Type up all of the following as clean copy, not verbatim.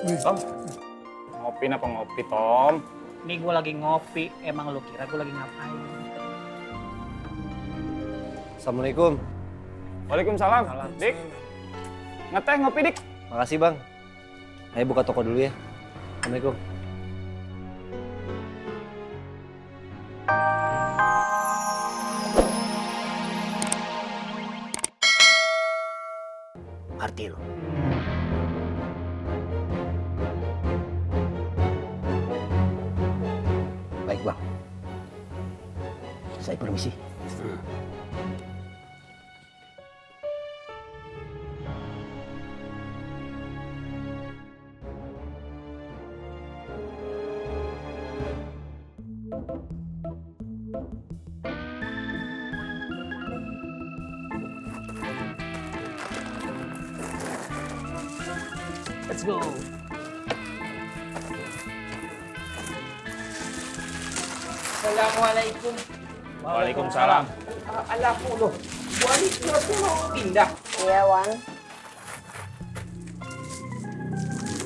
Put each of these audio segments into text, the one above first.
Tom, ngopi apa ngopi, Tom? Ini gue lagi ngopi, emang lu kira gue lagi ngapain? Assalamualaikum. Waalaikumsalam. Dik, ngeteh ngopi, Dik. Makasih bang. Ayo buka toko dulu ya. Assalamualaikum. Arti lo. Baik bang. Saya permisi. Let's go. Assalamualaikum. Waalaikumsalam. Alah po lo. Balik na po mau pindah. Iya, Wan.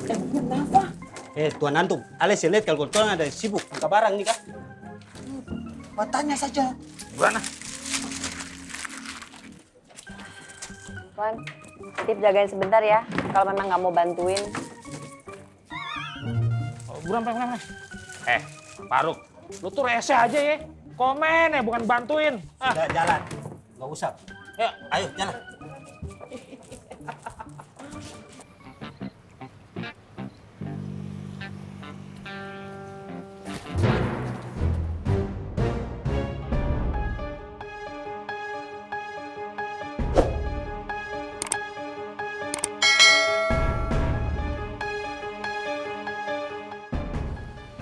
Kenapa? Tuan Antum, Ale saya lihat kalau tuan ada sibuk angka barang nih kah? Matanya saja. Gimana? Wan, Tip jagain sebentar ya. Kalau memang nggak mau bantuin. Oh, buram. Faruk, lu tuh rese aja ya. Komen ya, bukan bantuin. Udah jalan, nggak usah. Ya, Ayo jalan.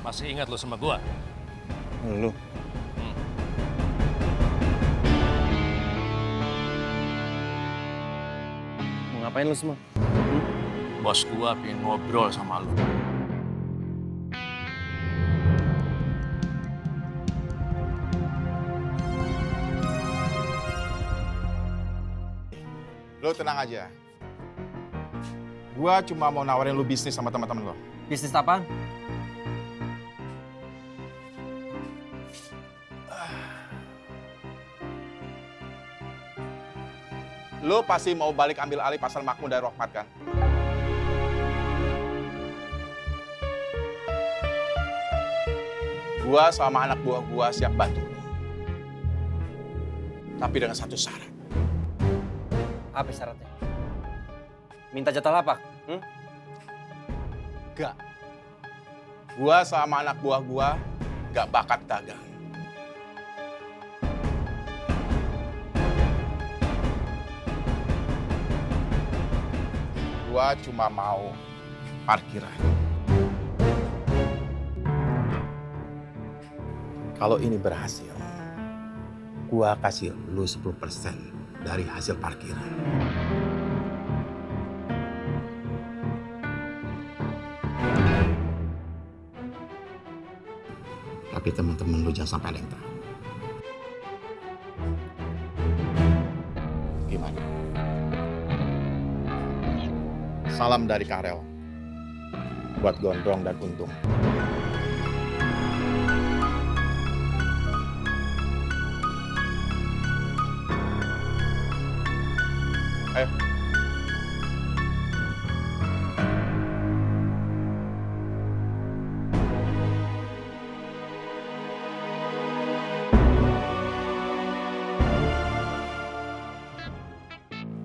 Masih ingat lo sama gua? Lu. Mau ngapain lu semua? Bos gua pengen ngobrol sama lo. Lo tenang aja. Gua cuma mau nawarin lu bisnis sama teman-teman lo. Bisnis apaan? Lo pasti mau balik ambil alih pasar makmur dari Rohmat kan? Gua sama anak buah gua siap bantu lo. Tapi dengan satu syarat. Apa syaratnya? Minta jatah lapak? Gak. Gua sama anak buah gua gak bakat dagang. Gua cuma mau parkiran. Kalau ini berhasil, gua kasih lu 10% dari hasil parkiran. Tapi teman-teman lu jangan sampai ada yang tahu. Gimana? Salam dari Karel. Buat Gondrong dan Untung. Ayo.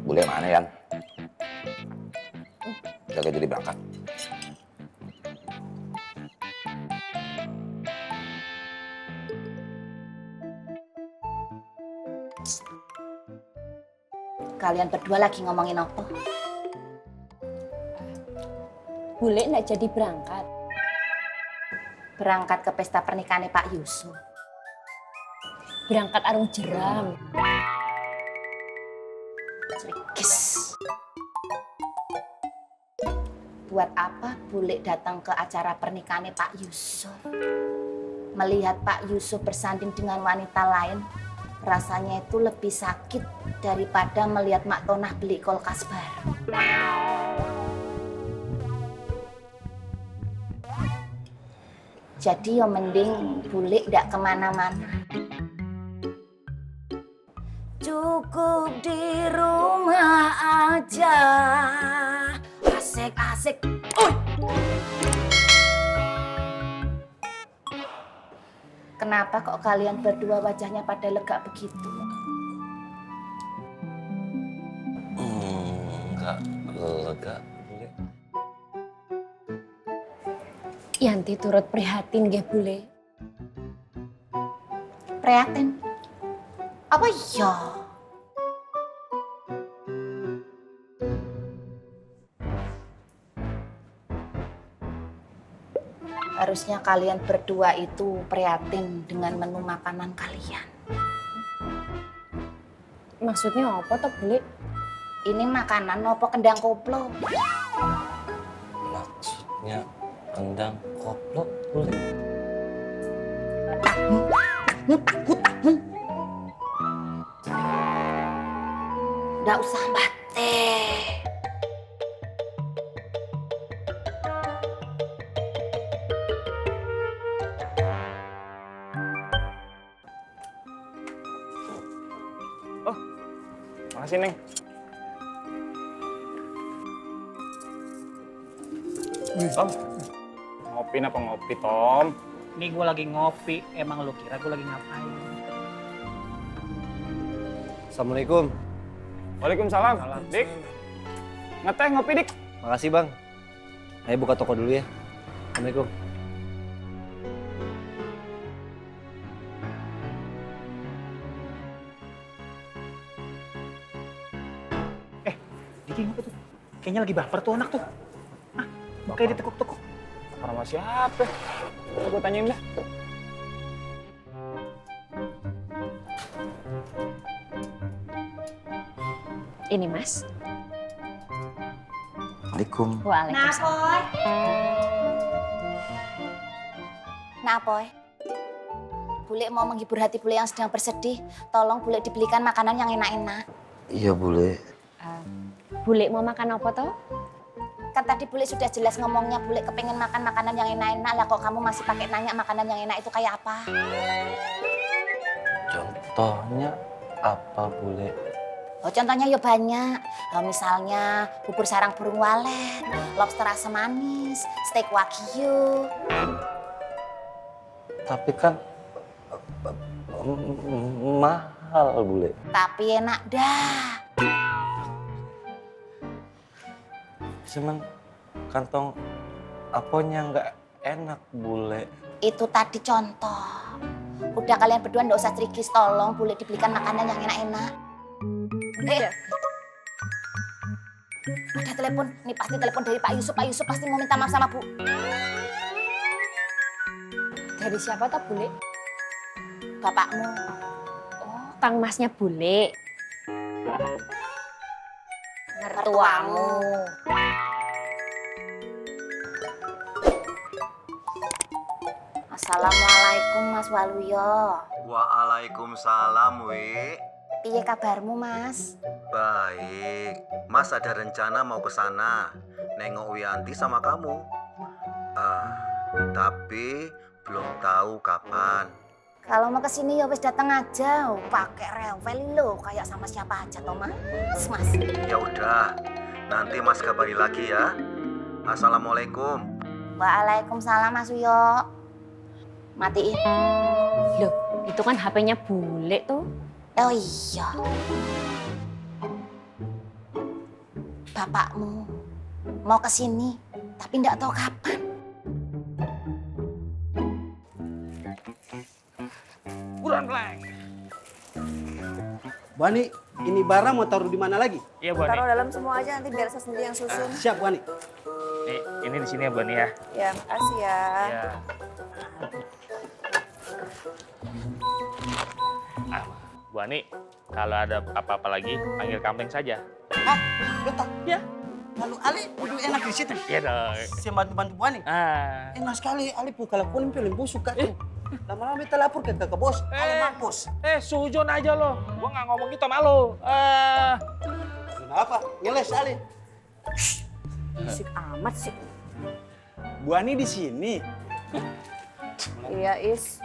Bule mana Yan? Jaga jadi berangkat. Kalian berdua lagi ngomongin apa? Bule nggak jadi berangkat. Berangkat ke pesta pernikahannya Pak Yusuf. Berangkat arung jeram. Serikis. Buat apa bule datang ke acara pernikahannya Pak Yusuf? Melihat Pak Yusuf bersanding dengan wanita lain, rasanya itu lebih sakit daripada melihat Mak Tonah beli kulkas baru. Jadi ya mending bule ndak kemana-mana. Cukup di rumah aja. Asik-asik. Kenapa kok kalian berdua wajahnya pada lega begitu? Enggak lega, Bule. Yanti turut prihatin nggih, Bule. Prihatin? Apa iya? Harusnya kalian berdua itu prihatin dengan menu makanan kalian. Maksudnya apa toh, Bule? Ini makanan opo kendang koplo? Maksudnya kendang koplo, Bule. Nggak usah batik. Makasih, Neng. Tom, ngopi apa ngopi, Tom? Ini gue lagi ngopi, emang lu kira gue lagi ngapain? Assalamualaikum. Waalaikumsalam. Dik, ngeteh ngopi, Dik. Makasih, Bang. Ayo buka toko dulu ya. Assalamualaikum. Diki ngapa tuh? Kayaknya lagi baper tuh anak tuh. Hah? Kayak ditekuk-tekuk. Sama siapa? Gue tanyain dah. Ini, Mas. Assalamualaikum. Waalaikumsalam. Napoy? Bule mau menghibur hati bule yang sedang bersedih. Tolong bule dibelikan makanan yang enak-enak. Iya, Bule. Bule mau makan apa toh? Kan tadi bule sudah jelas ngomongnya bule kepengen makan makanan yang enak-enak. Lah kok kamu masih pakai nanya makanan yang enak itu kayak apa? Contohnya apa, Bule? Oh, contohnya ya banyak. Oh, misalnya bubur sarang burung walet, lobster asam manis, steak wagyu. Tapi kan mahal, Bule. Tapi enak dah. Cuman kantong aponya nggak enak, Bule. Itu tadi contoh. Udah kalian berdua nggak usah cerigis, tolong bule dibelikan makanan yang enak-enak. Ada telepon, nih pasti telepon dari Pak Yusuf. Pak Yusuf pasti mau minta maaf sama Bu. Dari siapa toh, Bule? Bapakmu. Oh, Kang Masnya Bule. Mertuamu. Assalamualaikum Mas Waluyo. Waalaikumsalam, Wi. Piye kabarmu, Mas? Baik. Mas ada rencana mau ke sana, nengok Wianti sama kamu. Tapi belum tahu kapan. Kalau mau kesini ya wis datang aja. Pakai rewel lo kayak sama siapa aja toh, Mas. Mas. Ya udah, nanti Mas kabari lagi ya. Assalamualaikum. Waalaikumsalam Mas Wiyo. Matiin. Loh, itu kan HP-nya Bule tuh. Oh iya. Bapakmu mau kesini, tapi nggak tahu kapan. Buruan, Blank. Bu Ani, ini barang mau taruh di mana lagi? Iya, Bu Ani. Taruh dalam semua aja, nanti biar saya sendiri yang susun. Siap, Bu Ani. Ini di sini ya, Bu Ani ya. Ya, makasih ya. Ya. Bu Ani, kalau ada apa-apa lagi, panggil Kampleng saja. Hah? Betul? Ya. Lalu Ali duduk enak di situ. Iya dong. Saya bantu-bantu Bu Ani. Enak sekali, Ali kalau kuning paling busuk kan. Lama-lama kita lapor ke kakak bos, Ali mampus. Sujon aja lo. Gua nggak ngomong gitu sama lo. Kenapa? Ngeles Ali. Musik amat sih. Bu Ani di sini. Iya, Is.